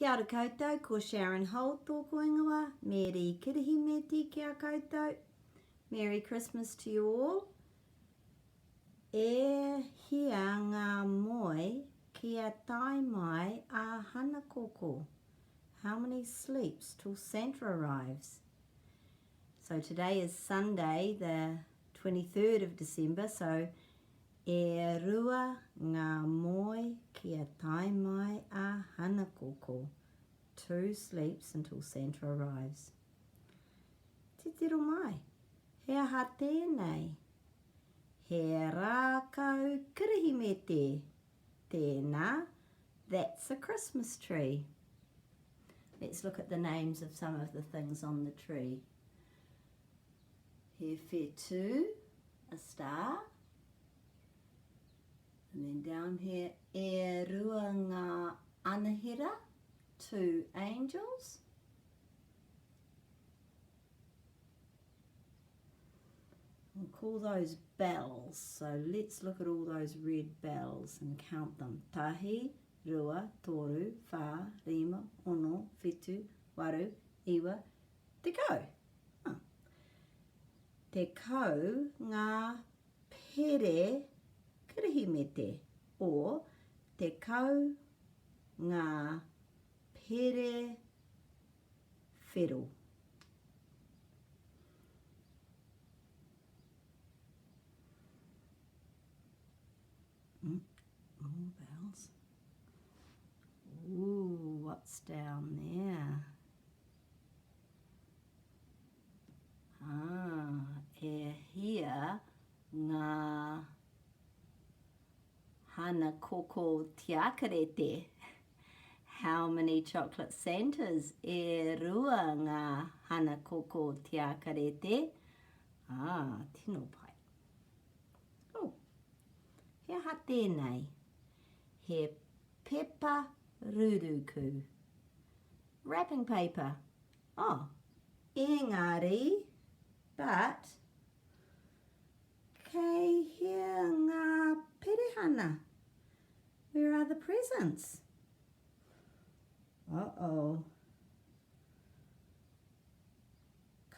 Kia ora koutou, ko Sharon Holt tōku ingoa, Meri Kirihimeti ki a koutou. Merry Christmas to you all. E hia ngā moe kia tae mai a Hanakoko? How many sleeps till Santa arrives? So today is Sunday the 23rd of December, so e rua ngā moe kia tae mai a Hanakoko. Two sleeps until Santa arrives. Titiro mai, he aha tēnei? He rākau Kirihimete! Tēnā, that's a Christmas tree. Let's look at the names of some of the things on the tree. He whetū, a star. And then down here, e rua ngā anahera, two angels. We'll call those bells. So let's look at all those red bells and count them. Tahi, rua, toru, whā, rima, ono, whitu, waru, iwa, tekau. Huh. Tekau ngā pere Kirihimete or tekau ngā pere whero. Mm, more bells. Ooh, what's down there? Ah, e hia ngā hana koko tiakarete. How many chocolate Santas? E rua ngā hana koko tiakarete. Ah, tino pai. Oh, he aha tēnei? He pepa ruruku. Wrapping paper. Oh, engari, but, kei hea ngā perehana? Where are the presents? Uh-oh.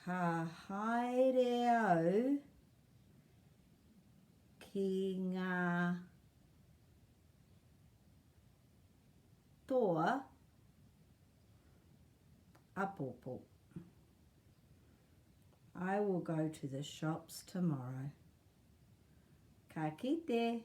Ka haere au ki ngā toa apopo. I will go to the shops tomorrow. Ka kite!